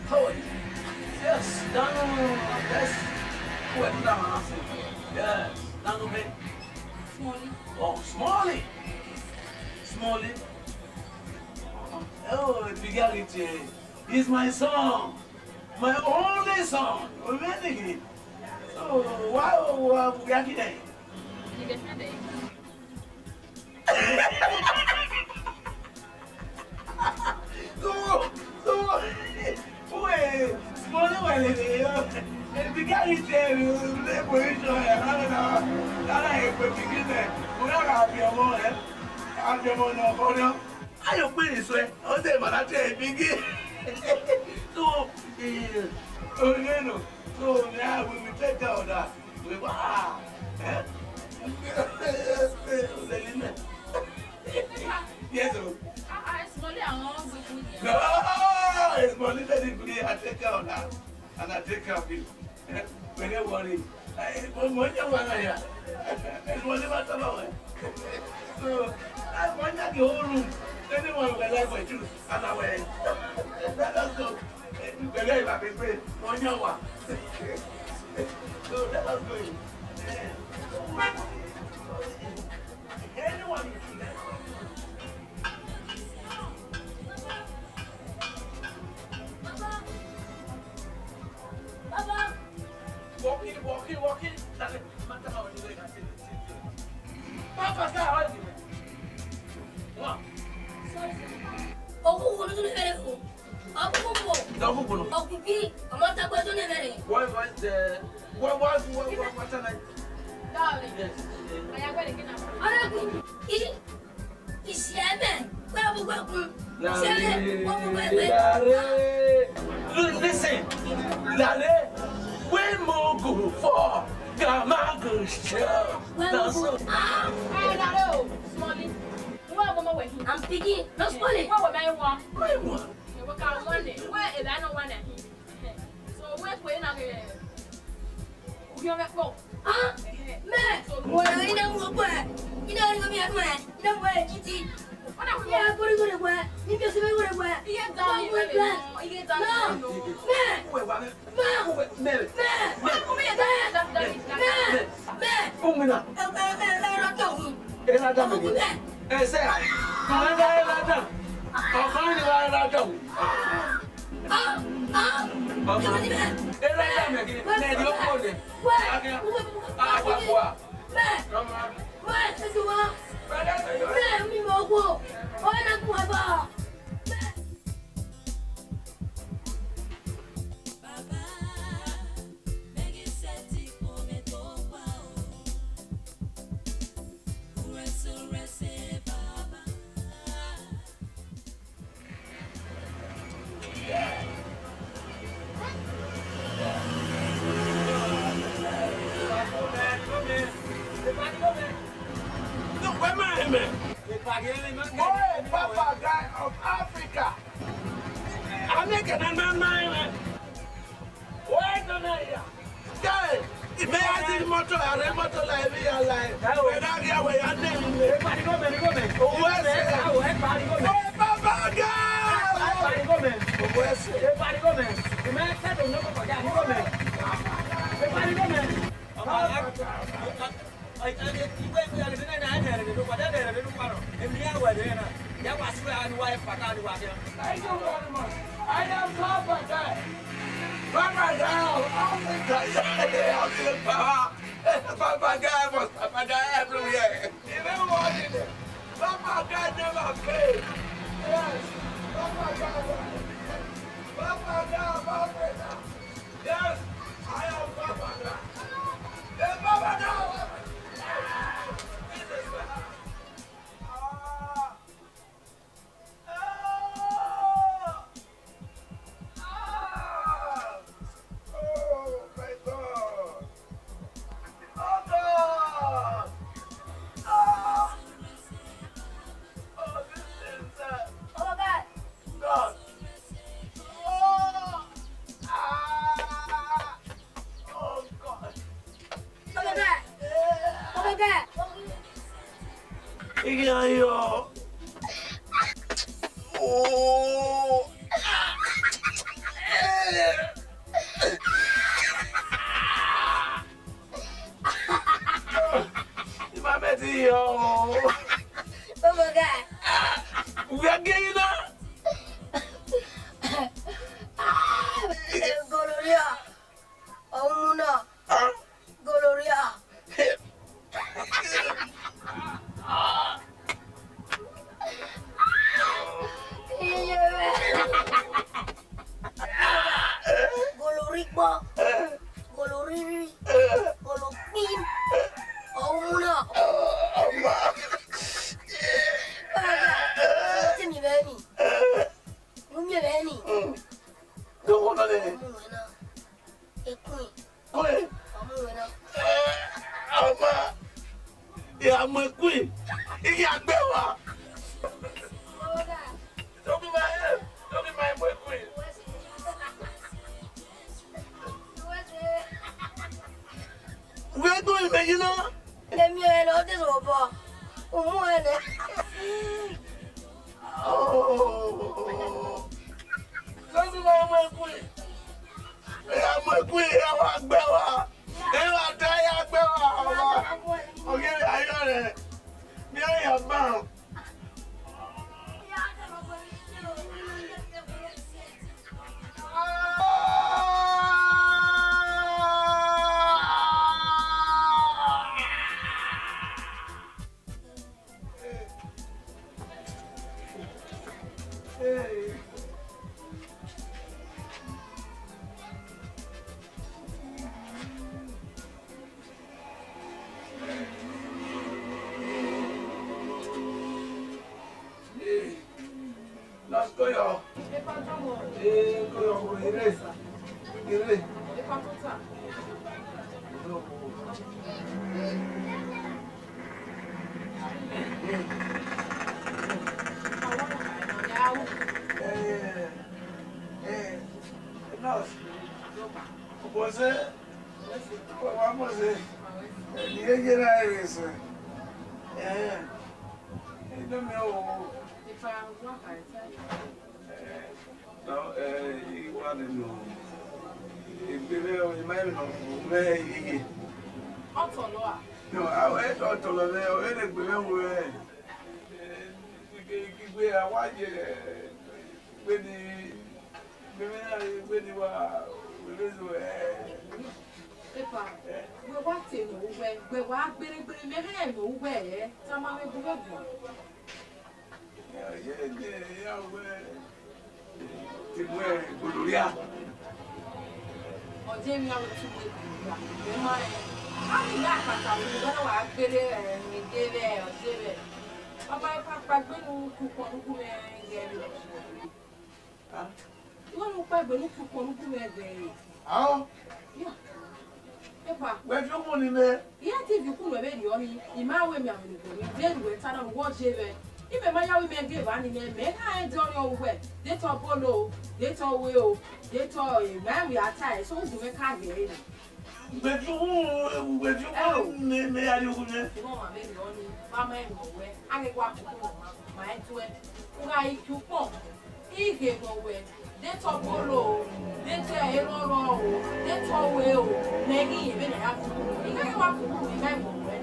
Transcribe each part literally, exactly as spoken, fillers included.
How are you? Yes, Danu, yes. Who are you now? Yes, Danu, hey. Smalley. Oh, Smalley. Smalley. Oh, Bigarity. He's my son. My only son. Really? So, why, why, why, why, So, so, uwẹ, Smalley wẹ lele yọ. Ebi ka ghi te ẹre, ebo isọ ẹ, ara na, ara ẹ kpe pikin nẹ, ọ gha gha viọ ọmọ ẹ, a viọ ọmọ ne ọ khọ nọ. Ayo kpe ni suẹ, ọ sẹ ma na te ebi ghi. So, eh, onye nọ, so, mẹ a we, we take care of that. We wa, eh? Lele nẹ. Yes, o. Ah, ah, Smalley, I want good food. No, Smalley, let it be. I take care of that. And I take care of you. Eh, don't worry. Eh, mo, mo, you want ya. Smalley, what about it? So, I want the whole room. Anyone will like for you. And I will. Let us go. Eh, you will like my baby. Mo, you want. So, let us go. Eh, anyone you like. Baba. Walking, walking, walking. Papa, sir, how are you? Wow. Sorry, sir. Ọkụkọ unu tụrụ ebere o. Ọkụkọ. Ọkụkọ nọ. Ọkụkọ, ọ ma ta gbe tụrụ ebere. What, what, uh, what, what, what, what, what can I? Dale. Yes. Ọrẹ kù. I. Isiẹmẹ, wẹ bu wẹ kun. Isiẹmẹ, wẹ bu wẹ kun. Lu-, listen, Dale, we mo go for, ga ma go show. Na so. Ah, eh, Dale o, Smalley. Who are mama we? I'm speaking, not Smalley. Who are we, my one? My one. We can one day. Where is I no one day? So wait for you now. Uhiọnmwẹ kpọ. Ah, mẹ, wẹ, I na mu ọkpọ ẹ, I na mu ọkpọ ẹ, I na mu ẹ titi. Iye gori gori wẹ, ni bi osi gori wẹ. Iye da mi wẹ, iye da mi wẹ. Mẹ, mẹ, mẹ, mẹ, mẹ, mẹ. Umina. Ẹ, ẹ, ẹ, ẹ, ra da mi. Ẹ, sẹ, ẹ, ra da. Ọkàn ni ra da. Ah, ah. Ọmọ, eré ẹja mẹ kí ni? Mẹ di okpo nẹ. Awa, awa. Ọmọ. Mẹ, mi mọ wo. Ọyẹ na gun ẹ bọ. Baba, mẹ ghi sẹtin kpọnmwẹ to kpa o. Urẹsẹ, urẹsẹ, Baba. Look, where my man? Oh, Papa guy of Africa. I make an man, man. Where is the man here? Guy, me a ti motor, I rent motor like me, I like. Where that guy where you name me? Ẹ pariwo mẹ, pariwo mẹ. Owó ẹsẹ̀. Ẹ pariwo mẹ, pariwo mẹ. Owó bàbá guy. Ẹ pariwo mẹ. Owó ẹsẹ̀. Ẹ pariwo mẹ. Ìmọ̀ ẹ tẹ́tọ̀ ní ọkọ̀ kọjá, pariwo mẹ. Ẹ pariwo mẹ. Ọmọ aláàbò. Thank you very much. I am Papa Guy. Papa Guy of Africa. Papa Guy must Papa Guy everywhere. You know what? Papa Guy never fail. Yes. Papa Guy. Papa Guy of Africa. Yes, I am Papa Guy. The Papa Guy. This is my house. Ah. Ah. Ah. Iran yo. Oh. Ima mẹ ti yo. Bobo ga. Wẹ gẹ na. Gonorrhea. Ọmuna. Gonorrhea. Iye mwẹ. Gonorrhea ikpọ. Gonorrhea. Gonorrhea. Ọmuna. Ọmọ. Baba, te mi vbe ni. Mu miẹn vbe ni. Dọwọ nọ nẹ. Ọmọ wẹ na. Ekui. Kue. Ọmọ wẹ na. Ọmọ. Ya mu ekui. Iya gbe wa. Toki ma, toki ma mu ekui. Wẹ do imẹ yi na. Emi ẹre ne ọ dee zẹ obọ. Umu ẹnẹ. Oh. Sọsi na mu ekui. Ya mu ekui, ya wa gbe wa. Ya wa da ya gbe wa. Ọmọ. Ọghe ayọ rẹ. Mi a ya ba. Let's go, y'all. Hey, go, y'all. Ire. Ire. Eh, eh, nurse. Vamos, eh. Vamos, eh. Ni ella era eso. Eh. Entonces, oh. Nọ, eh, I wa nene egbe mwẹ, I ma rẹn ne ọ fu mwẹ iye. Ọ tọlọ a? Nọ, a wẹ ọ tọlọ mwẹ, ọ vbe ne egbe mwẹ ru ẹ. Eh, igbe a wa ye, eh, egbe ni, egbe mwẹ na, egbe ni wa, wẹ vbe zẹ ẹ. Epa, wẹ wa te ne uwẹ, wẹ wa gberegbere, mẹ hẹ ne uwẹ ẹ, tama mwẹ bu mwẹ guan. Ọ je emwi aro tu wẹ, ẹ ma rẹn. A ghi gha kpata vbe uwẹ ne wa gberra, ẹ, ede vbe ọse vbe. Ọba, epa kpaegbe ne u ku ukpọn ne u gu mwẹ ghẹ rre. Iwẹ ne u kpaegbe ne u ku ukpọn ne u gu mwẹ ghẹ rre. Ao. Ya. Epa. Wẹ viọ ukpọn ni nẹ? I ya te viọ ukpọn vberriọ ni, I ma ru emianmwẹ ne u gu mwẹ, vbene uwẹ ta na, ne uwẹ ọ je vbe. Imẹ ma ya ru imẹ ghe evba ni nẹ, mẹ gha rẹn de ọrriọ uwẹ, de te ọ bolo o, de te ọ we o, de te ọ, e, ma wẹ a ta ẹre, so udu mwẹ ka ghẹ ẹre. Ugbẹn fi uwu, ugbẹn fi uwu ne, ne ya rrie ohu nẹ. Ọmwa vberriọ ni, wa ma emwi uwẹ, a ghi wa koko nọ ma, ma ẹtuẹ. U gha ghi ku ukpọn, I ghe ne uwẹ, de te ọ bolo o, de te erọrọ o, de te ọ we o, mẹ ghi rẹn vbene a ya ku. I gha ghi wa koko, I ma emwi uwẹ.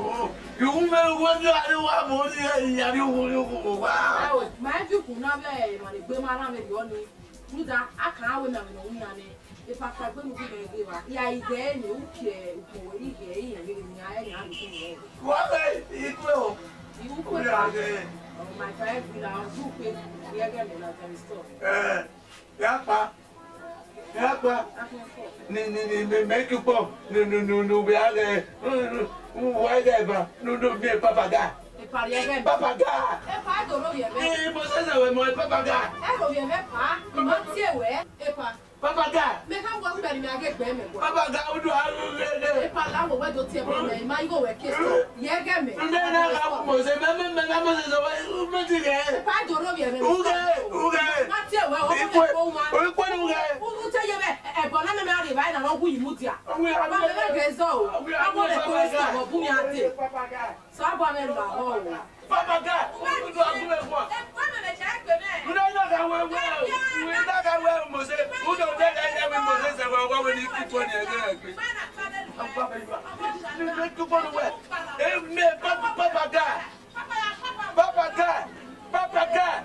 Oh, iwu mẹ, uwu mẹ, a ghi wa mu ni, ya rrie ohu, rrie ohu, wa. Ẹo, ma ẹn fi ukhu na vbe emwa ne egbe ma rran vberriọ ni. Rhunmwuda, a kan wẹ emianmwẹ ne ọ winna nẹ, epa kpaegbe ne u gu mwẹ ghe evba, I gha ghe ẹre nẹ, u kie ukpọn wẹ, I ghe ẹre, I ghe ẹre, I ghe ẹre, I ghe ẹre. Wa ghe ikue o. I ukue. Oya pa. Ghe. Oh, my friend, we are ukue. We are getting like a store. Eh, ya pa. Ya pa. Ni, ni, ni, ni, make you pop. No, no, no, no, we are, eh, wa ghe evba. No, no, me, Papa Ga. Epa rhie ẹghẹ mẹ. Papa Ga. Epa do ro vbiẹ mwẹ. Eh, mo sẹsẹ wẹ mọ, Papa Ga. Ẹ ro vbiẹ mwẹ pa. I ma tie wẹ. Epa. Papa Ga. Mẹ kha wọ gbe ne mẹ a ghe gbe mẹ gua. Papa Ga, u do a ru ghe ghe. Epa la wọ wẹ do tie mẹ, I ma igho wẹ ke so. Ye ghe mẹ. Mẹ na gha mo se, mẹ, mẹ, mẹ, mẹ mo se so, mẹ ti ghe. Epa do ro vbiẹ mwẹ. U ghe, u ghe. Ma tie wẹ, o ko ma. U ikue ni u ghe. U, u te ye vbe, ẹbọ na mẹ mẹ a rhie Ba na no wu yi mudia. Wa me ghe zọ o. Wa mo le ko so mo bu mi ate. So abo ame la ho o. Papa guy, u do agu me gua. U do na ga we we. U do na ga we Mose. U do de de de we Mose se wa wa we ni ku ko ni ege ege. Papa guy, u do ku ko ni we. Eh, me, Papa, Papa guy. Papa guy. Papa guy.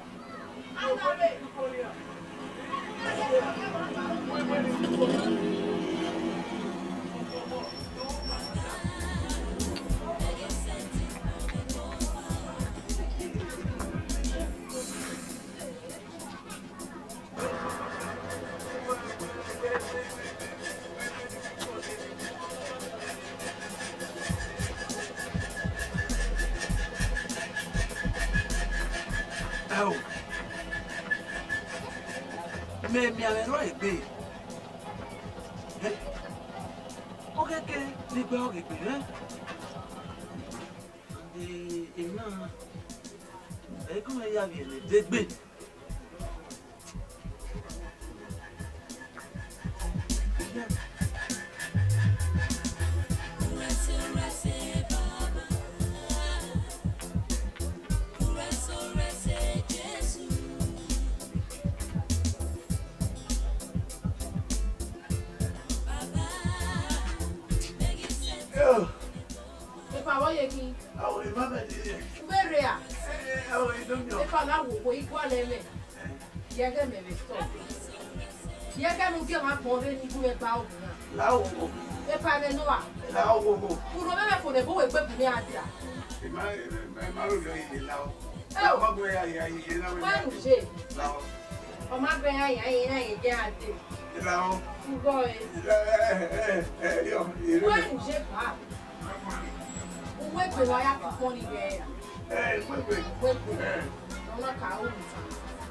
Ao, mẹ miẹn mwẹ rrọọ egbe. Ẹ? Ọ khẹke ne I gbe ọghe egbe, ẹ? Emwi na, ẹ i gu mwẹ ya vbiẹ ne degbe. Epa vbe ọ ye ghi? Ao, emwa mẹ dee. U vbe rre a? Eh, ao, I do miẹn. Epa na wo wo igualẹ mwẹ. Yẹghẹ mẹ vbe stop. Yẹghẹ ne u gie mwa gbọn rre ne ighun mwẹ ba ogun na. La ogo. Epa mwẹ nọ a? La ogo. U rho mwẹ fo ne ebo wẹ gbe bu mwẹ a dia. Emwa, emwa ro yọ iyẹn la o. Ẹ o. Ọmọ gbẹ ya ya iyẹn na wẹ. Wẹ nu je. La o. Ọ ma gbẹ ya ya iyẹn na iyẹn je a de. La o. U gọ e. Ẹ, ẹ, ẹ, ẹ, yọ, ẹ, ẹ. Wẹ nu je pa. Uwegbe wa ya koko ni vbe ẹre. Eh, uwegbe. Uwegbe. Eh. Ọ na ka ru ni ta.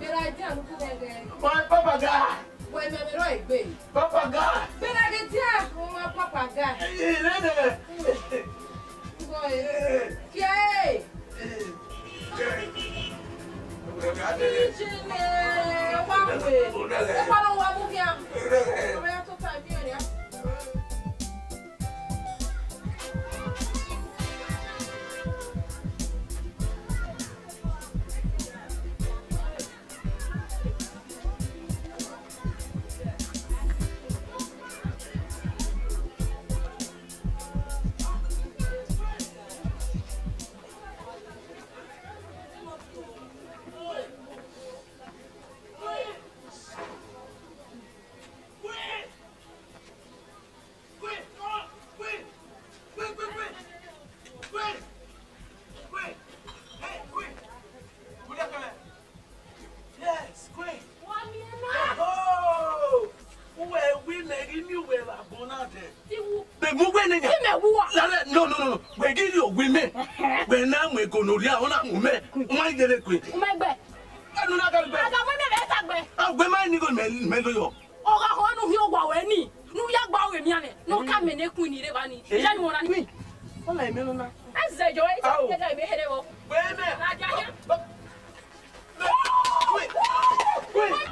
Bera dia nuku ghẹghẹ. My papa guy. Wẹ mẹ vbe rrọọ egbe. Papa guy. Bera ghe dia, my papa guy. Eh, eh, eh, eh. Ngo e. Eh. Kie e. Eh. Eh. Iye ne wa we. Epa ne wa mu khian. Eh. Ọ ya tota emiọn nia. Yes, queen. Wa miẹn na. Oh, uwẹ wi mẹ ghi miẹn uwẹ vbe agbọn na dẹ. Ti wu. Mẹ mu uwẹ nẹ yan. Ti mẹ wu wa. Lale, no, no, no, no. Wẹ ghi rhie owi mẹ. Wẹ na mu gonorrhea, ọ na mu mẹ. U ma gele queen. U ma gbe. Enu na gele gbe. Aga wẹ mẹ vbe ta gbe. A gbe ma ni go mẹ, mẹ lo yọ. Ọ gha ho ne u hiẹn owa ruẹ ni, ne u ya gba ọghe emianmwẹ, ne ọ ka mẹ ne queen ni rre evba ni, iye ni wọ na ni. Queen, ọ la emẹ nọ na. Ẹ zẹ yọ, ẹ zẹ yọ, ẹ zẹ yọ, ẹ zẹ yọ. Wẹ mẹ. Ladian ya. Queen, queen.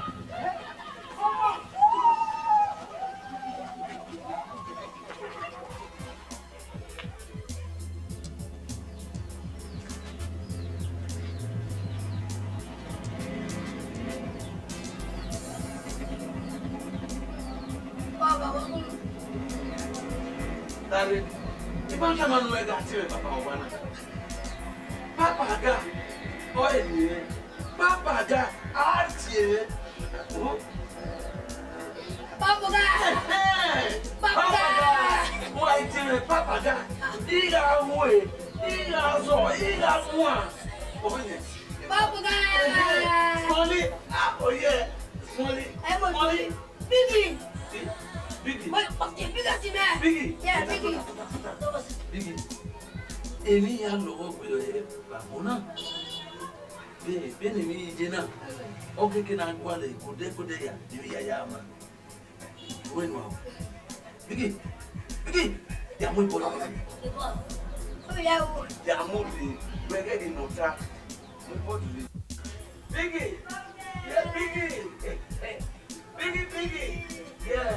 Dare, iban ka ma nu ẹga tie papa ọwa na. Papa ga, ọ eni rẹ. Papa ga, a tie rẹ. Papa ga. Ẹhẹn. Papa ga. Papa ga. Wa tie rẹ, papa ga. I gha ru e, I gha zọ, I gha muan. Ọ yẹ. Papa ga. Ẹhẹn. Smọli, ah, ọ yẹ. Smọli. Ẹ mọ Smọli. Biggie. Eh? Biggie. Wait, okay, Biggie, see me. Biggie. Yeah, Biggie. Biggie. Emwi ya lọghọ gbe ẹ vbe agbọn na. Vbe, vbene emwi ye na, ọ keke na gualọ egodẹ egodẹ ya, emwi ya ya ma. Wẹ nua o. Biggie. Biggie. Ya mu ibọdọ. Ya mu de. Wẹ ghe ghi nọ ta. Mu ibọdọ. Biggie. Yeah, Biggie. Biggie, Biggie. Yeah.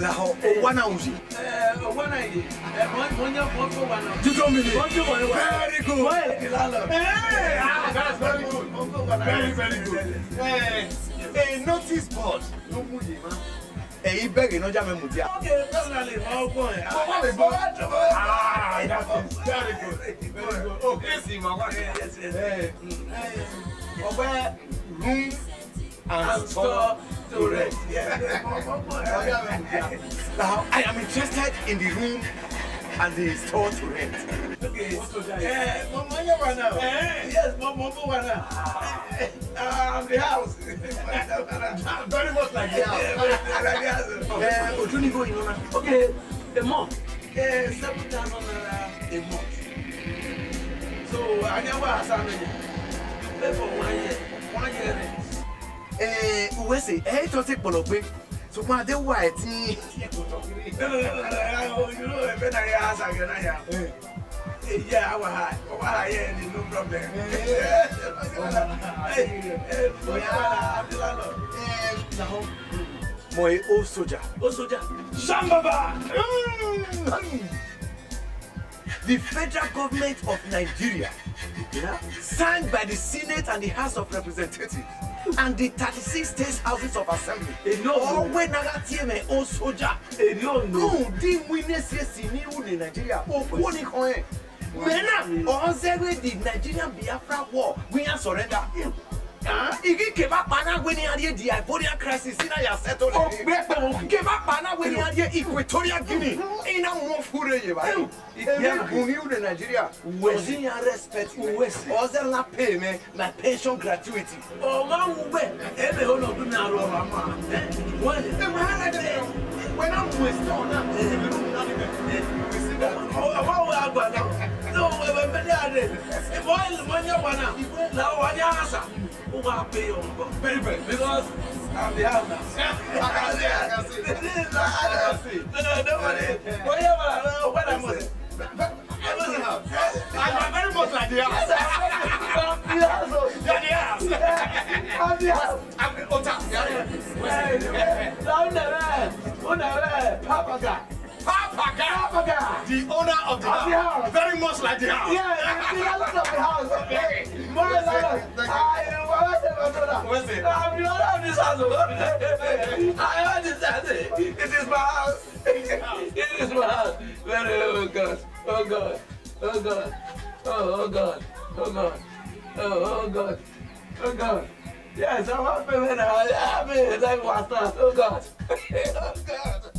Lahọ, owa na uyi. Eh, owa na ye. Eh, mo, mo yan, mo fo owa na. You don't believe? Mo fo owa na. Very good. Well, the landlord. Hey, ah, that's very good. Mo fo owa na. Very, very good. Eh, a notice board. No mu ye, man. Eh, I beg you, no jam me mudia. Okay, personally, mo gbọ́ ẹ. Mo wá lè gbọ́. Ah, that is very good. Very good. Oh, yes, ma wa. Yes, yes. Eh, mm. Eh, ọgbẹ room and store to rent. Yeah. Now, I am interested in the room and the store to rent. Okay. Eh, mo, mo yan one now. Eh? Yes, mo, mo, mo one now. Ah, the house. Very much like the house. Yeah, very much like the house. Eh, ojú ni go inú náà. Okay, a month. Eh, seven thousand naira a month. So, I get what I say, pay for one year, one year rent. Eh, uwẹ sẹ, ẹ i tọ te kpọlọ gbe. Sokpan a de wa ẹtin. No, no, no, no, no, no, you know, if I answer, you know, yeah. Eh. Eh, yeah, I will hide. I will hide here, no problem. Eh. Hey, hey, oh, yeah, I'm the landlord. Eh, now, my old soldier. Old soldier. Shambaba! Mm. The federal government of Nigeria, yeah, signed by the Senate and the House of Representatives and the thirty-six state houses of assembly. Enough. Ọ wẹ na gha tie mwẹ old soldier. Enough. Rhunmwuda iwinna esiesi ni ru ne Nigeria, okhuo ni khọn ẹn. Mẹ na, ọ zẹgbe the Nigerian Biafra war, we yan surrender. Ah, I ghi kevbe akpa na wẹ ne iran rhie the Ivorian crisis, I na ya settle. Ọ gbe ẹkpẹn vbe okhi. Kevbe akpa na wẹ ne iran rhie Equatorial Guinea, I na mu ọfure ye evba. Emwi bun ni ru ne Nigeria, uwẹ si, ọ zẹ iran respect mwẹ. Uwẹ si. Ọ zẹ iran pay mwẹ my pension gratuity. Ọ ma wu wẹ, ẹ vbe ho ne ọ gu mwẹ aro ọmwa ma. Eh? Wẹ, ẹ ma hana dẹ, wẹ na mu ẹsẹ ọna, ẹ vbe ru na ni mẹ. Eh, we see that. Ọ, ọ ma wẹ agba na. No, wẹ, wẹ, mẹ ni a re. Ẹ, mo, mo yan wa na. Na wa ni a sa. U wa pay your money. Very, very. Because I'm the house now. I can see, I can see. This is the house. I can see. No, no, nobody. Where you are? Where am I? Everything house. I am very much like the house. I'm the house. You are the house. I'm the house. I'm the house. I'm the house. Now, who never, who never, Papa guy. Papa guy. Papa guy. The owner of the house. Of the house. Very much like the house. Yeah, the landlord of the house. Okay. More than that. Thank you. I, I want to say my brother. What's it? I'm the owner of this house. I own this house. It is my house. It is my house. Very, oh God. Oh God. Oh God. Oh, oh God. Oh God. Oh, oh God. Oh God. Yes, I want to be there. I mean, like, what's that? Oh God. Oh God.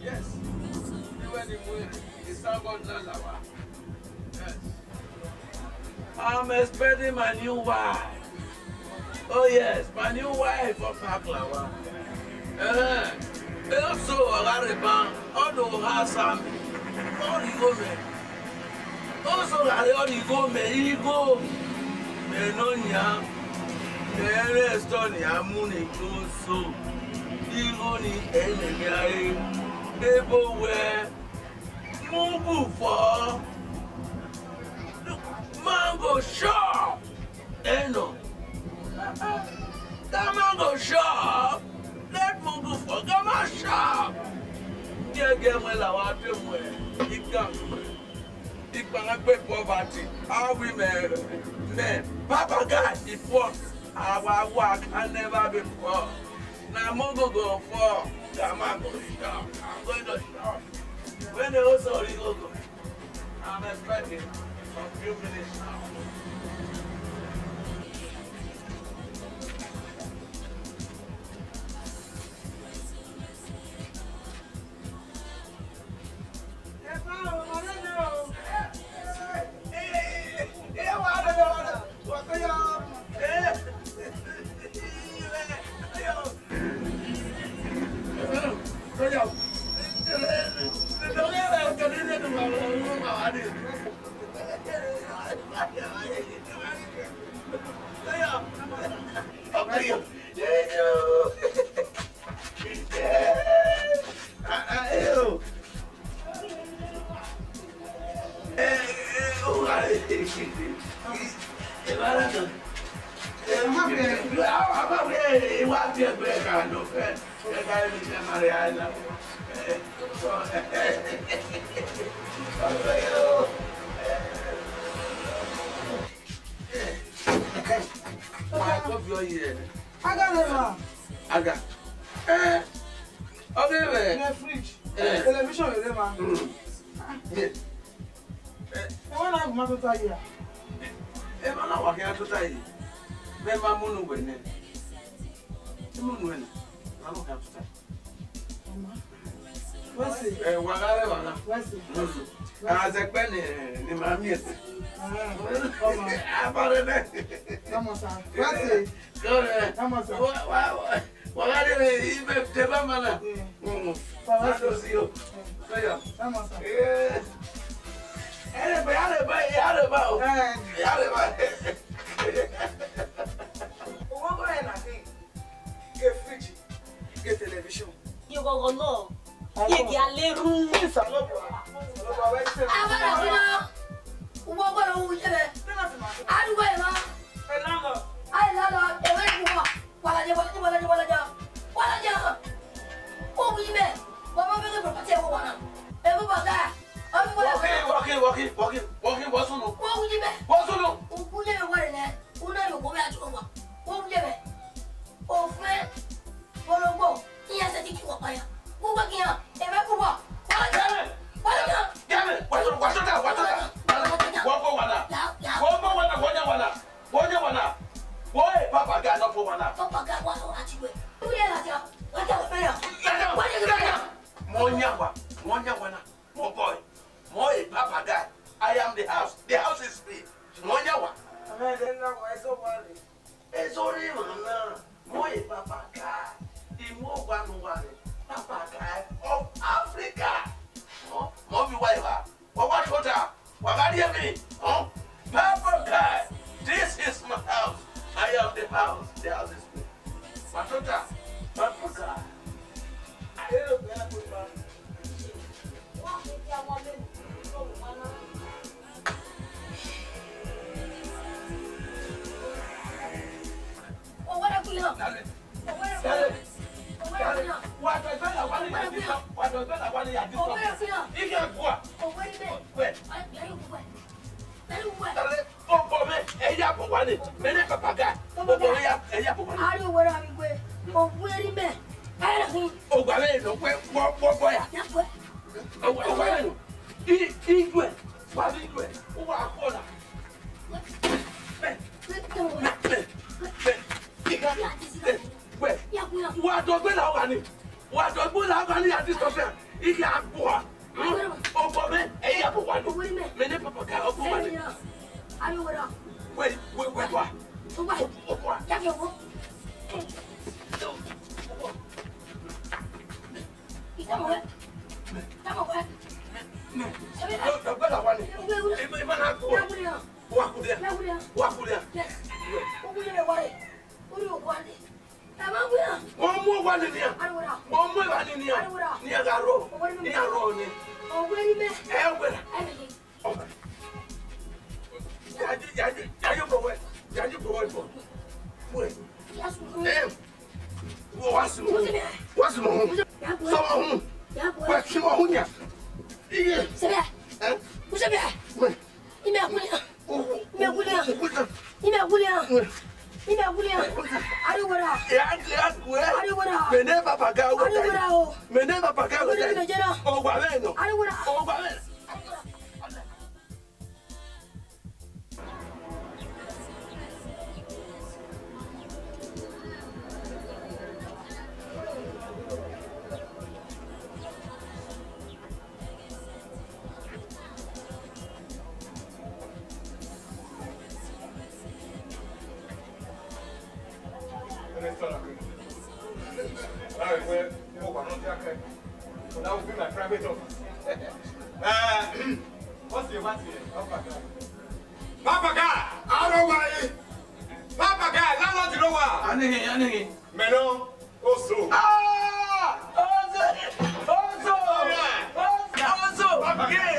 Yes. You are the way. It's about Lalawa. Yes. I'm expecting my new wife. Oh yes, my new wife for Paklawa. Eh, also, Oghariban, all the house and all the women. Also, I all the women, he go. They know ya. They rest on ya, money go so. He go ni, eh, they get, eh, they go where. Mugu fọ. Mango shop. Eno. That mango shop. Let mugu fọ. Come on shop. Gẹgẹ mwẹ la wa te mwẹ. Ikan. Ikpanga gbe poverty. How we men, men. Papa God, he poor. Our work can never be poor. Na mugu go fọ. Come on, go shop. I'm going to shop. When they also go, I'm expecting some few minutes now. Eh, a, a ma wẹ, eh, wa fi ẹgbẹ ka nọ fẹ. Ẹ ka mi se ma re a na. Eh, so, wa ko fi ọ ye. Aga rẹ ma. Aga. Eh, ọ ghe mwẹ. Ne fridge. Eh. Television rẹ ma. Mm. Yeah. Ẹ wẹ na gu ma tota ye a? Emwa na wa khian tota ye. Mẹ ma mu unu wẹ nẹ. Mu unu wẹ nẹ. Ma wa khian tota. Wẹ se. Ẹ, wa gha rẹ wa na. Wẹ se. Mm. A zẹ kpẹ ni, ni ma miẹn. Ah, ọmọ. A ba rẹ nẹ. Ọmọ sa. Wẹ se. Ọmọ sa. Wa, wa, wa. Wa gha rre, ivbe te ba ma na. Mm. Sa do si o. Sa ya. Eh. Eh, be ya re ba, ya re ba o. Eh. Ya re ba. Owó bọ̀ ẹ̀ nà kí. Ke fridge, ke television. Ye ghọghọ nọ. Ye gi a le ru. Isa lọ bọ. Lọ bọ wẹ se. Abara kuma. Ugbọgbọ ro wu ye bẹ. Arugbo ẹ ma. Ẹ landlord. Ai landlord, ẹ wẹ kuma. Walaja, walaja, walaja, walaja. Walaja. Ko wu yi mẹ. Wa ma bẹghe property ẹ wo wa na. Ẹ wo wa ga. Ọ ni wa. Wọki, wọki, wọki, wọki, wọki, wọ sunu. Ko wu yi mẹ. Wọ sunu. U wu ye mẹ wa rẹ nẹ. U na yo ko mẹ a ju wa. Ko wu ye mẹ. Ofẹn. Ologbo. Iran sẹtin ki wa pa ya. Ko wa ki ya. Ẹ ma ku wa. Wa ya. Wa ya. Gẹmẹ, wa sunu, wa sunu, wa sunu. Wọ ko wa na. Ya, ya. Wọ ko wa na, wọ ya wa na. Wọ ya wa na. Wọ e papa ga na ko wa na. Papa ga wa so a ti we. U ye la ja. Wa ja wa ya. Ya, ya. Wa ya, ya, ya. Mo ya wa. Mo ya wa na. Mo boy. Mo e papa ga. I am the house. The house is me. Mo ya wa. Amen. Then now, why so worried? Ezọre emwa na, mọ e Papa Guy, I mu owa ne uwa rre, Papa Guy of Africa. Mọ, mọ ovbi uwa eva, wa wa tota, wa gha rhie emwi, huh? Papa Guy, this is my house. I am the house. The house is me. Wa tota, Papa Guy. Dale. Dale. Dale. Wa do ẹgbẹ na wa ni ya di sọ. Wa do ẹgbẹ na wa ni ya di sọ. Ike gua. Wẹ. Dale. Ogbọ mẹ, ẹ ya bọ wa ni. Mẹ ne Papa Guy. Ogbọ mẹ ya, ẹ ya bọ wa ni. Ari owẹ ra mi gbe. Owẹ ri mẹ. Ẹ ri. Ogbọ mẹ no gbe, gbe, gbe ya. Ya gbe. Ogbọ mẹ no. I, i gbe. Wa ni gbe. Wa kọ na. Wẹ, wa dọgbe la ọgha ni, wa dọgbe la ọgha ni, ya di sọfẹ, I gha gua. Ọkọ mẹ, ẹ ya bọ wa ni. Mẹ ne Papa Guy, ọkọ wa ni. Wẹ, wẹ, wẹ wa. Ọkọ wa. Dọgbe la wa ni. Ima na gua. Wa kudia. Wa kudia. Wọ́n mú ọwọ́ ni nian. Wọ́n mú ìwà ni nian. Nian gha rọ. Nian rọ ni. Ẹ wẹra. Yayi, yayi, yayi bọwẹ. Yayi bọwẹ bọ. Wẹ. Ẹ. Wọ́n wá sí mọ̀ hún. Wá sí mọ̀ hún. Sọ mọ̀ hún. Wẹ sí mọ̀ hún yẹn. Iye. Sẹ́bíà. Ẹ. Sẹ́bíà. Wẹ. Ime agulian. Ime agulian. Ime agulian. Ime agulian. Ari wẹra. Ari wẹra. Mene Papa Guy wẹra. Ari wẹra o. Mene Papa Guy wẹra. Mene jẹra. Ọgua vbe nọ. Ari wẹra. Ọgua vbe. That will be my private office. Uh, what's your what here? Papa Guy. Papa Guy! Arọ wa ye! Papa Guy, landlord ló wà! Anihin, anihin. Mẹ nọ, Ozo. Ah! Ozo! Ozo! Ozo! Papa Guy.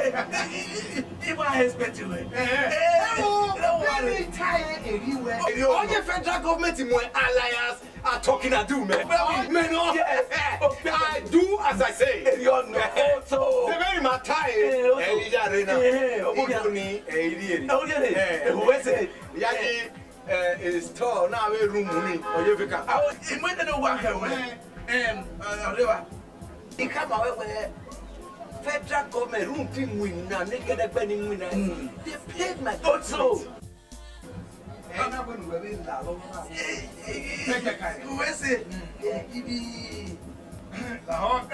Iwa expect you, eh? Eh, eh. Eh, oh, don't worry. Let me tell you, Eriwe. Eriwe. All the federal government in my alliance are talking ado, man. Well, we, man, no. Yes. I do as I say. Eriwe, no. Also. The very matter is, eh, also. Eh, yeah, Rena. Eh, oh, yeah. Even ni, eh, iri, iri. Oh, yeah. Eh, eh, who is it? Yeah, eh, eh, store na we room ni. Oh, you can. I was, it went in a walk away. Eh. Em, eh, Eriwe. I khama wẹ wẹ federal government rhunmwuda iwinna ne gẹdẹgbẹ ne iwinna, they paid my taxes. Ẹ na wẹ ne uwẹ vbe la lọ. Uwẹ sẹ, ibi lahọ, ẹ,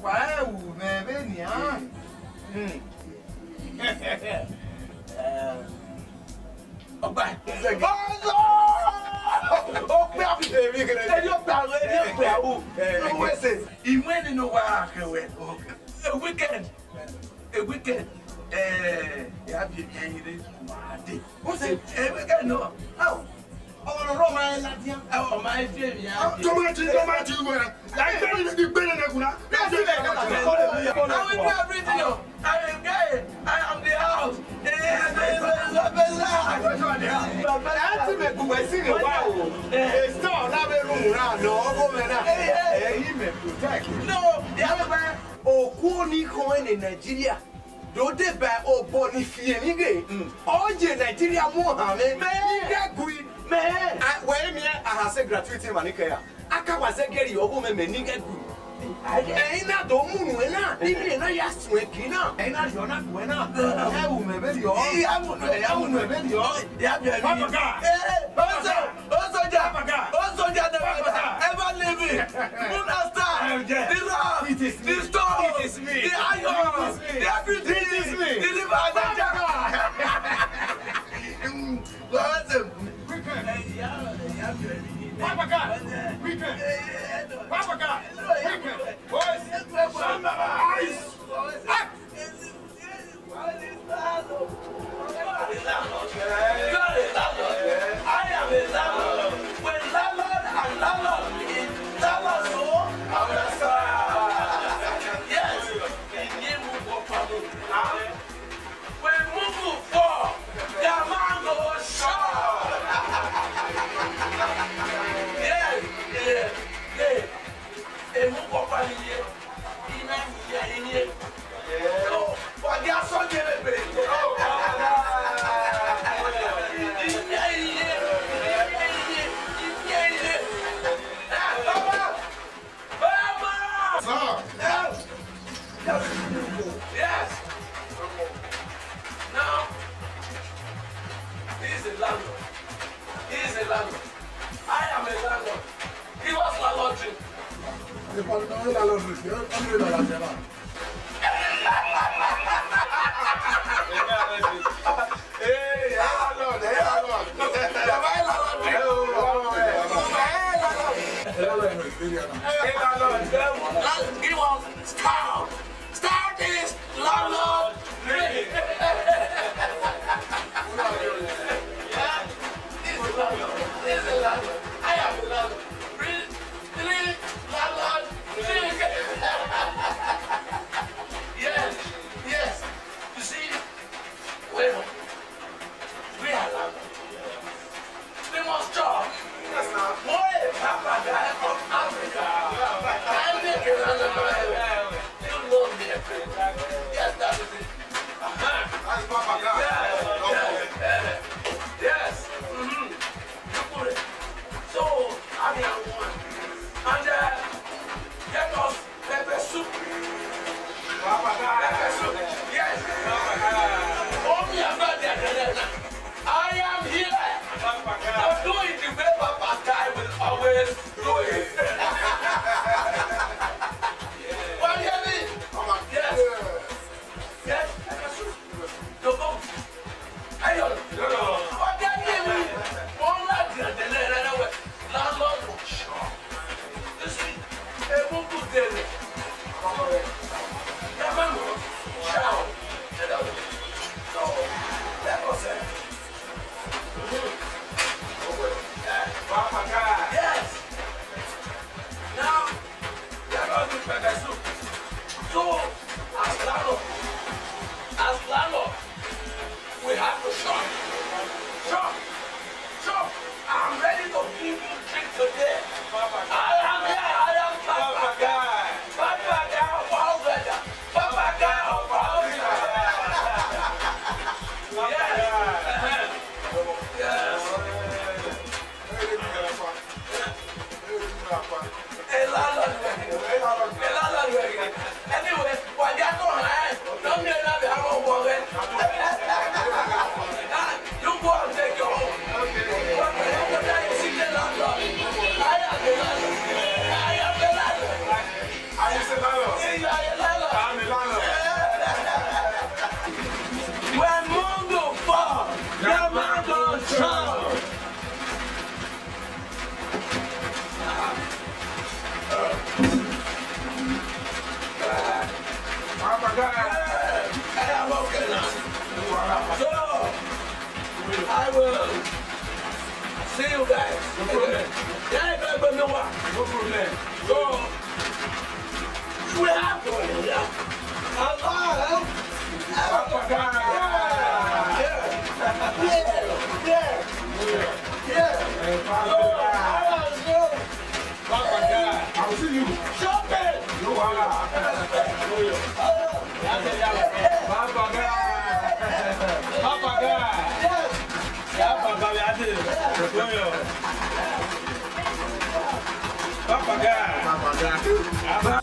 wa ẹ wu mwẹ vbenian. Ọgba. Ọzọ! Okpia fi de mi kere. Eri okpia ru, eri okpia ru. Eh. Uwẹ sẹ. Imwẹ ni no wa kẹwẹ. A weekend. A weekend. Eh, ya bi mi ayin re. Wa de. Uwẹ sẹ. A weekend no. How? Ọmọ rọ ma ladian. Ọmọ ẹ fi mi ya. Tọmọtì, tọmọtì wẹ. Ẹgbẹ́ ni gbé nene ẹkùn na. I will do everything, oh. I will get it. I am the house. Ẹ ti mẹ gbogbo ẹsìn rẹ wa o. Ẹ sọ na vbe rhunmwuda na, ọgọ mẹ na. Ẹ yi mẹ protect. No, the other way. Okhuo ni khọn ẹre ne Nigeria. Do deba obọ ni fi emwi ghe, ọ ye Nigeria mu ohan mwẹ. Mẹ. Ighẹ gui. Mẹ. A, wẹ miẹn a ha sẹ gratuity emwa ni kẹra. A ka wa zẹ gẹrri ọghe mwẹ, mẹ ni ighẹ gui. Ẹre na do mu nuẹn na, ighẹ na ya suẹn kin na. Ẹre na rhie ọna guẹ na. Ẹ wu mẹ vberriọ. Iya mu nuẹn, iya mu nuẹn vberriọ. Ya biẹ mi. Papa God. Eh, Ozo, Ozoja, Ozoja never die, ever living. Moon and star, the rock, the stone, the iron, the everything, the river, the Papa God, we can. Papa God, we can. Boys, shut up. Eyes. Act. God is landlord. God is landlord. I am a landlord. When landlord and landlord is landlord, so I understand. Yes. Ìyẹn mú bọ̀ pamọ́. When move for, the man go shop. Yes, yes, yes. Emu kọkpa ni ye, ina ni ye, iye. Wa dia sọ ye vbe. Iye, iye, iye, iye, iye. Eh, Baba! Baba! Sir. Eh, yes. Yes. Now, he is a landlord. He is a landlord. I am a landlord. Give us landlord drink. If I don't know landlord drink, you don't know landlord drink. Hey, landlord, hey, landlord. Baba, landlord drink. Hey, landlord. Hey, landlord. Give us stout. Stout is landlord drink. Yeah, this is landlord. This is landlord. I am the landlord. Three, three landlord drink. Yes, yes. You see, well, we are landlord. We must chop. Yes, sir. More a Papa guy of Africa. I make a landlord. So, we have to, yeah. Allah, eh? Papa God. Yeah. Yeah. Yeah. Yeah. Eh, Papa God. So, I was, uh, Papa God. I will see you. Shopping. No wahala. Papa God. Papa God. Yes. Ya papa, we are there. Papa God. Papa God.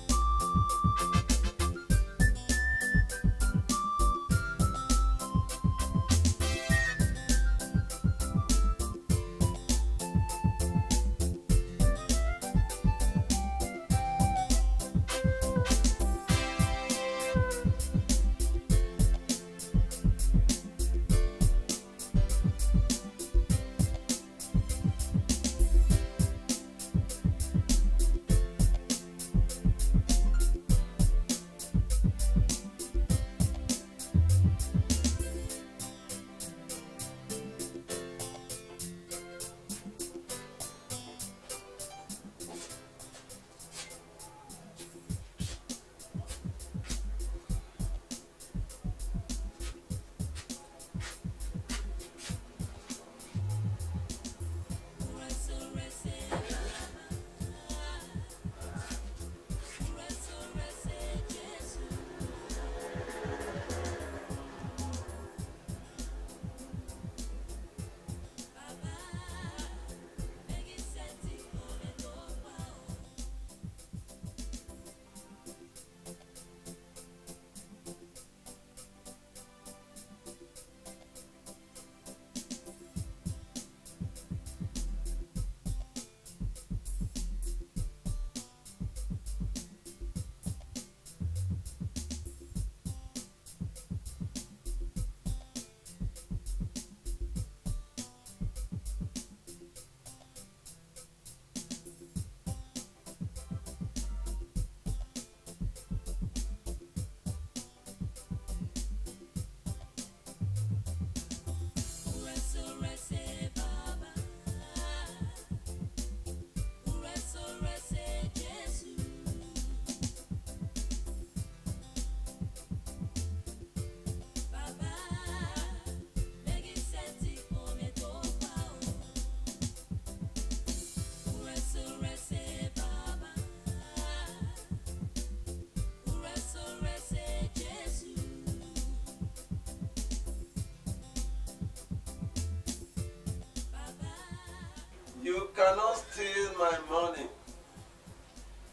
You cannot steal my money.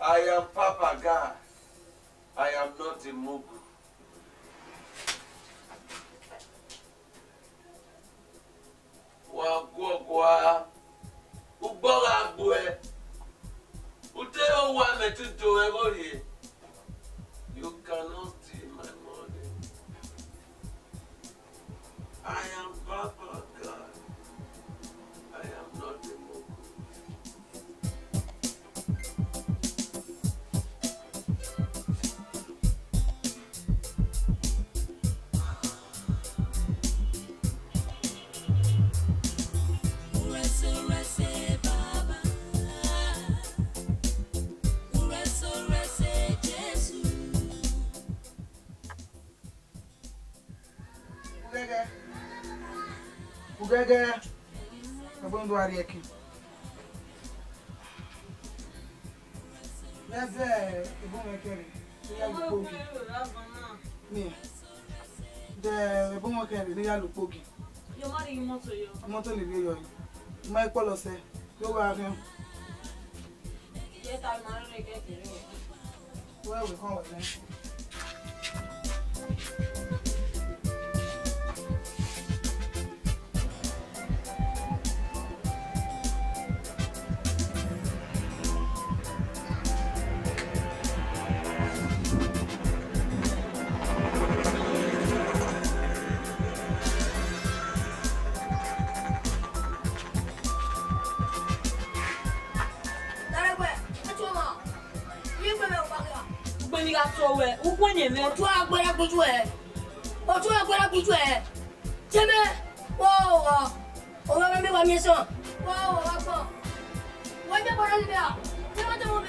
I am Papa God. I am not a mugu. Wa guọgua, ugbọ gha gbuẹ, u te owa mẹ te do ẹghẹ rhie. You cannot steal my money. I am Papa God. I am not a mugu. Ughẹghẹ, ughẹghẹ, ẹbọ ndo a rhie ẹki. Mẹ zẹ ẹbọ mwẹ kẹre, ne I ya lu ukpogi. Mẹ zẹ ẹbọ mwẹ kẹre, ne I ya lu ukpogi. Yọ, ma rhie imoto yọ. Imoto ne I rhie yọ, ma i kpọlọ sẹ, yọ wa khian. Ye ta ma rre kẹkẹrẹ. Wẹ wẹ kọn wẹ nẹ. Ugbẹn ni gha tọ wẹ, ugbẹn ne mẹ. Otu a gbẹrẹ gbuju ẹ. Otu a gbẹrẹ gbuju ẹ. Jẹmẹ, wọ wọ. Owẹ mẹ wa miẹn sọn. Wọ wọ wa gbọn. Wọ jẹ bọrọ ni mẹ a. Jẹmẹ tọ wọ.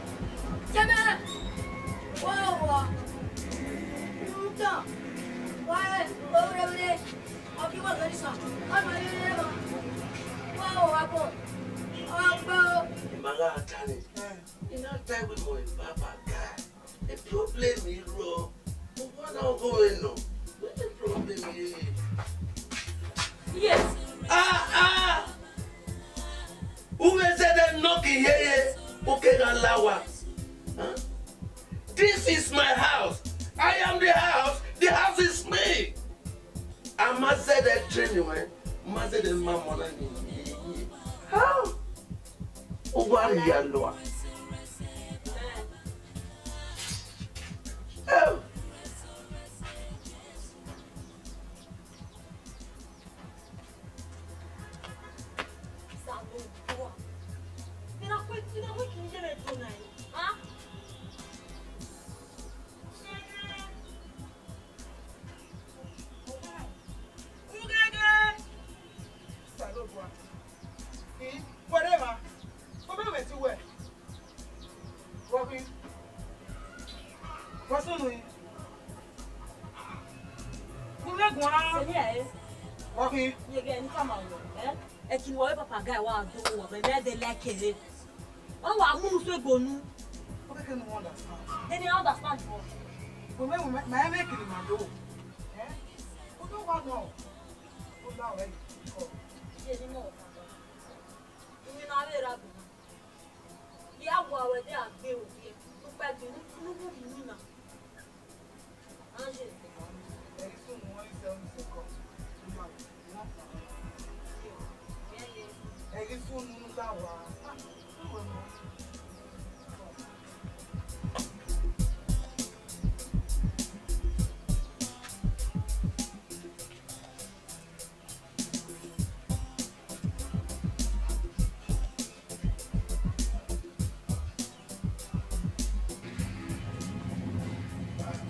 Jẹmẹ, wa wa, ntan, wa ẹ, owurẹwurẹ, ọki wa gẹdẹ san, ọdọ yẹrẹ ma, wa wa kọ, ọgba o. Ima gha ta nẹ, I na ta ẹvbo mọ Papa Guy. E problem i rrọọ, uwa na ọghe nọ. Wẹ problem i re? Yes. Ah, ah! U vbe zẹdẹ knock yeye, u kegha la owa. Huh? This is my house. I am the house. The house is me. A ma zẹdẹ train ruẹ, ma zẹdẹ ma mọ na ni. How? U wa rhie ya lua. Oh. Osanobua, I wẹrẹ emwa, obọ mwẹ te uwẹ. Vbọ khin? Wa sunu yin. Gu mwẹ guan. Sẹ vbe ẹ? Vbọ khin? Ye ghe ne I tama ruẹ, eh? Ẹki ne uwa vbe Papa Guy wa do uwa, mẹ, mẹ de like ẹre. Ọ wa mu unu sẹ egbe unu. Ọ kẹkẹ ne u understand. Then I understand what? But mẹ, mẹ, mẹ, mẹ kiri ma do. Eh? U do wa nọ. U la wẹ kọ. Ye ni mọ. Iyẹn na vbe ra gbe. Ya wa wẹ de a gbe ovbi ẹre. Ukpẹ gbe unu, unu gbe unu na. Ange. Ẹre sunu wọn ise unu se kọ. Ẹre sunu unu la wa.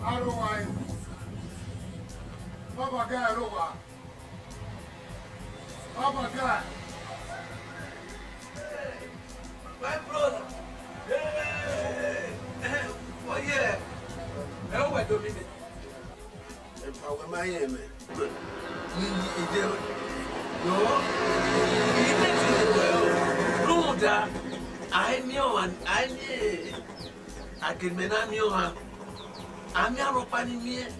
Aro wa e. Papa Guy, aro wa. Papa Guy. My brother. Hey. Oh yeah. Ẹ wẹ do mi nẹ. Epa wẹ ma rẹn mẹ. Ni ide nọ, ide ti wẹ o. Rhunmwuda, a i miẹn ọmwa, a i miẹn agemẹ ne a miẹn ọmwa. A miẹn arọkpa ni miẹn,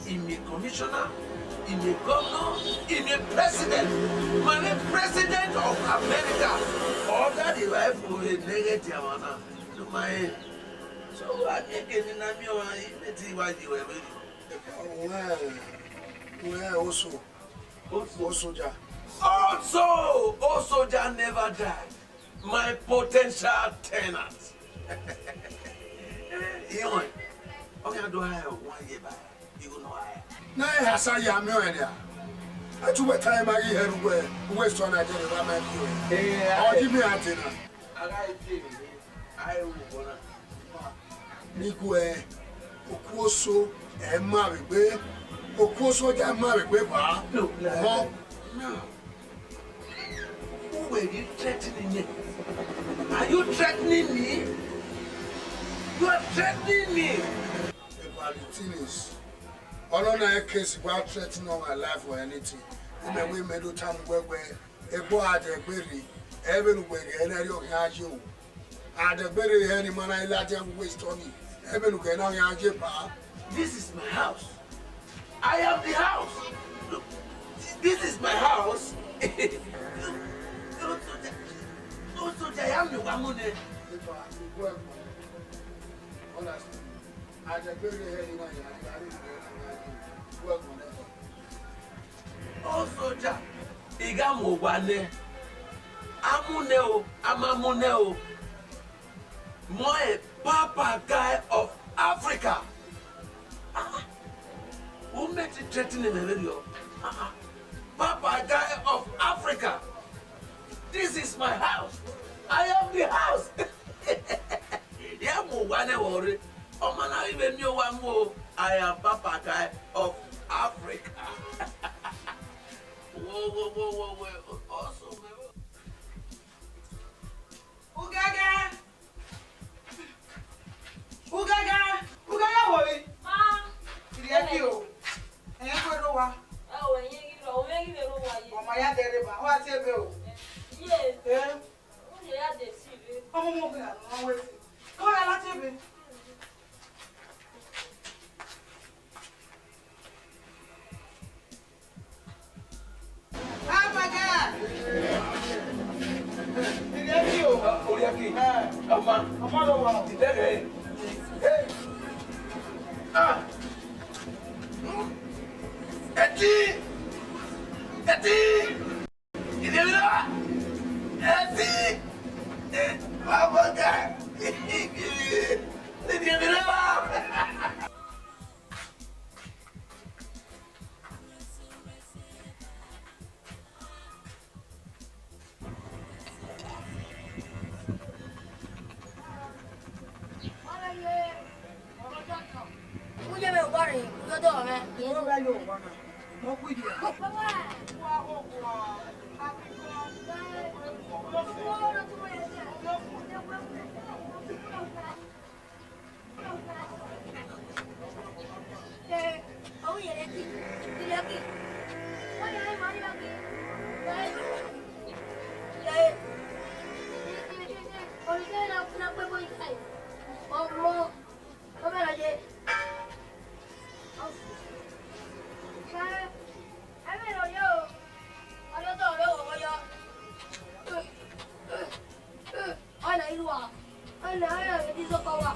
I miẹn commissioner, I miẹn governor, I miẹn president. Ma mwẹ president of America. Ọ da rhie evbare fo vbe ne ẹghẹ dia mwa na, ne ma rẹn. So, a miẹn eke ne I na miẹn ọmwa, I miẹn te I wa ye ruẹ vberriọ. Wẹ, wẹ Oso. Oso. Osoja. Oso! Osoja never die. My potential tenant. Iruẹn, ọ khian do ha one year ba, igho nọ ha. Na e ha sa ya miẹn ọnrẹn nia. A tu wẹ ta ma ghi hẹ ru wẹ, uwẹ sọ na jẹ ne wa ma miẹn ọnrẹn. Eh, ọ ji miẹn a dena. A gha e tie emwi, a i ru obọ na. Ni guẹ, okuoso ẹ ma vbe egbe, okuoso ya ma vbe egbe ba. No, no. Ọhọ. No. Who were you threatening me? Are you threatening me? You are threatening me. Valentinis, ọnọna case wa threaten my life or anything. Imẹ wẹ mẹ do tama wẹ wẹ, egbe a dẹgbe rre, ẹ vbene uwẹ ghẹ ne ẹrriọ khian ye o. A dẹgbe rre hẹ ne ima na i ladian waste ọni, ẹ vbene ughẹ na khian ye ba. This is my house. I am the house. Look, this is my house. Look, look, look, look, ya miẹn owa mu nẹ. Epa, igbo ẹkpo. Honestly, a dẹgbe rre hẹ ne ima ya, I gha rre igbo ẹkpo nẹ. Osoja, I gha mu owa nẹ. A mu nẹ o, a ma mu nẹ o. Mọ e Papa Guy of Africa. Ah, ah. U miẹn te threaten mwẹ vberriọ. Ah, ah. Papa Guy of Africa. This is my house. I am the house. Ya mu owa nẹ vbe ọ rre. Ọ ma na ghi vbe miẹn owa mu o. I am papagaya of Africa. Wo, wo, wo, wo, wo, also, Ugẹgẹ! Ugẹgẹ! Ugẹgẹ wo re? Ma. Irhiẹ ki o. Ẹ i gbe rre owa. Ẹ o, ẹ i ghi rre, ọ mwẹ ghi vbe rre owa ye. Ọ ma ya dẹ rre ba, ọ gha tie ebe o. Ye. Eh? Ọ ye ya de si rre. Ọmọ ọmọ gbe ra nọ wẹ si. Ọ ya la tie ebe. Abaga! Irhiẹ ki o. Oriaki. Eh. Ọma. Ọma lọ wa. Idẹghe. Eh. Ah. Ẹtin. Ẹtin. Idẹghe. Ẹtin. Abaga. Idẹghe. Uye vbe owa rre, uye odọ mwẹ. Uye vbe yo owa na. Mo ku idia. Ọna i rua, ọna ọre ọre ne izọkọ wa.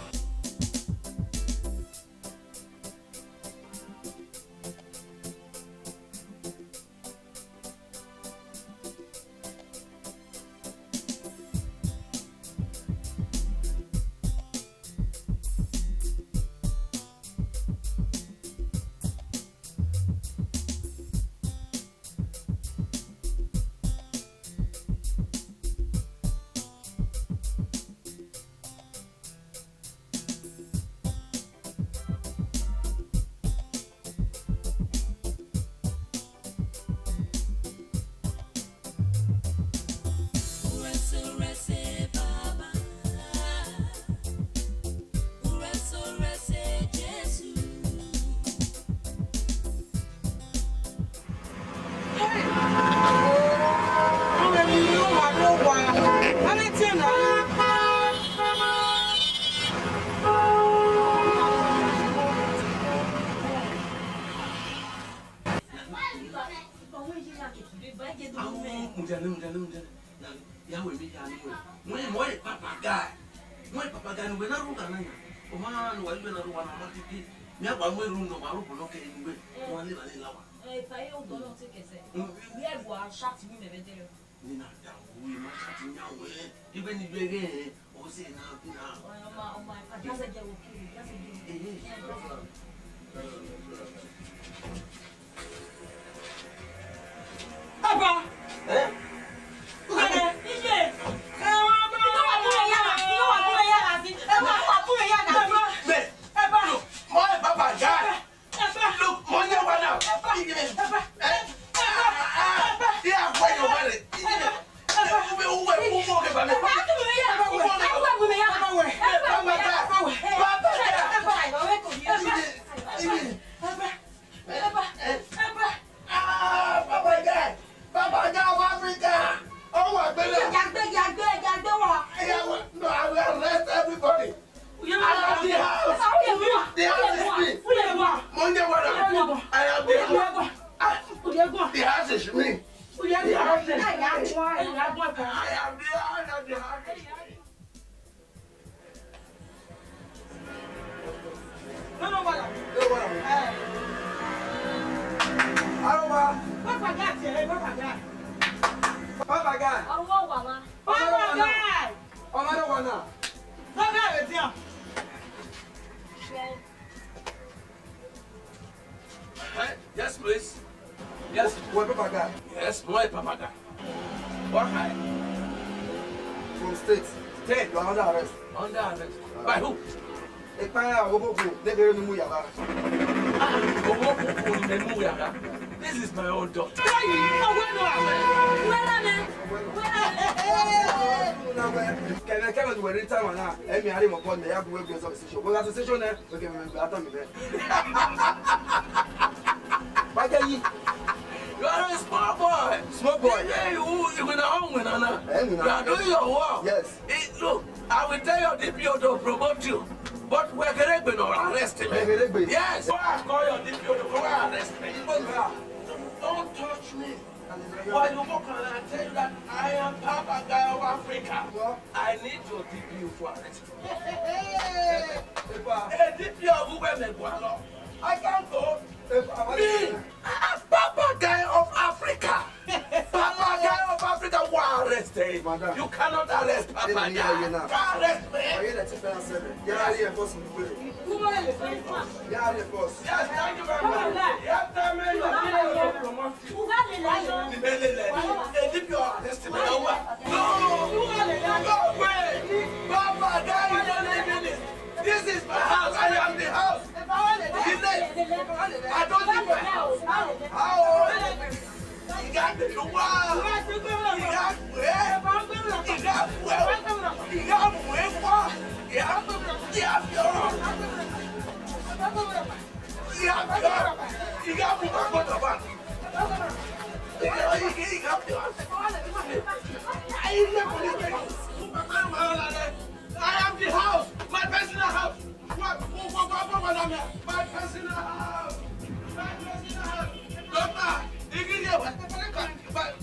Mudia nẹ, mudia nẹ, mudia nẹ. Na, ya wẹ emwi hia ne uwẹ. Wẹ, wẹ papagaya. Wẹ papagaya ne uwẹ na rhugha na yan. Ọ ma ne uwa ighẹ na rhugha na, ọ ma titi. Mẹ a wa mu erhunmwu ne ọ ma rhugha nọ kẹ ne uwẹ. Ọ wa leva leva wa. Ẹ, epa ye odọ nọ te kẹsẹ. Mm. Wẹ ẹvbo a chat ni mẹ vbe dẹrẹ. Ni na da wu, ma chat yan wẹ. Ibe ni ibe ghe, ọ sẹ na, na. Ọ ma, ọ ma, epa, just get okay, just get okay. Eh, eh. Papa! Eh? Ugẹgẹ, iye! Ẹ wa bá wa. Ẹ wa bá wa. Ẹ wa bá wa. Ẹ wa bá wa. Ẹ wa bá wa. Mẹ. Ẹ bá. Look, my papa died. Ẹ bá. Look, mo yẹ wa now. Ẹ bá. Ẹ bá. Eh? Ẹ bá. Ah, ah, yeah, where you want it? Ẹ bá. Ẹ bá. Ẹ bá. Ẹ bá. Ẹ bá. Ẹ bá. Papa died. Papa died. Ẹ bá. Ẹ bá, ẹ bá. Ah, Papa Guy, Papa Guy of Africa. Ọmọ àgbélé. Yàgbé, yàgbé, yàgbé wá. Ẹ yà wá. No, I will arrest everybody. I am the house. The house is me. Mo ń jẹ́ wàrà. I am the house. Ah, the house is me. The house is me. I am the house. The house is me. No, no, wala. No, wala. Eh. Arowa. Papa Guy, eh, Papa Guy. Papa Guy. Arowa, wala. Papa Guy. Ọmọ rẹ wà náà. Papa Guy, wait here. Eh, yes, please. Yes. Wẹ Papa Guy. Yes, wẹ Papa Guy. What high? From state. State. You are under arrest. Under arrest. By who? Ekpa ya, oghobokun, ne ghe ne u mu ya gha. Ah, oghobokun ne mu ya gha. This is my own daughter. Hey, ọwẹ nọ amẹ. Wẹrẹ amẹ. Kẹmwẹ kẹmwẹ ne uwẹ rre ta emwa na, ẹ miẹn a rre mọ bọọlu, mẹ ya gu uwẹ gu ẹzọ decision. Wẹ gha decision nẹ, wẹ kẹmwẹ mẹ gbe a tọn mẹ nẹ. Wa gẹ yi. You are a small boy. Small boy. Yeah, you, you will not win, Nana. Eh, win. You are doing your work. Yes. Eh, look, I will tell your D P O to promote you, but wẹ ghe ne egbe ne ọ arrest me. Wẹ ghe ne egbe. Yes. Go and call your D P O to come and arrest me. Don't touch me. Why you walk around and I tell you that I am Papa Guy of Africa? What? I need your D P O to arrest me. Epa. A D P O who wear me gualo. I can't go. Epa, what? Me, ah, Papa Guy of Africa. Papa Guy of Africa, who arrest him? Madam. You cannot arrest Papa Guy. Can't arrest me. Are you the chief? Yeah, yeah, boss. Yeah, yeah, boss. Yes, thank you very much. Yes, thank you. Uga lele aye. Uga lele aye. Edi pure arrest me. No, no way. Papa, there is no living in. This is my house. I am the house. He left. I don't leave my house. How? Ìyá mi ló wá. Ìyá pé. Ìyá pé. Ìyá pé. Ìyá pé. Ìyá pé. Ìyá pé. Ìyá pé. Ìyá pé. I am the house, my personal house. What? What? What? What? What? What? My personal house. My personal house. Doctor, you give me what? What?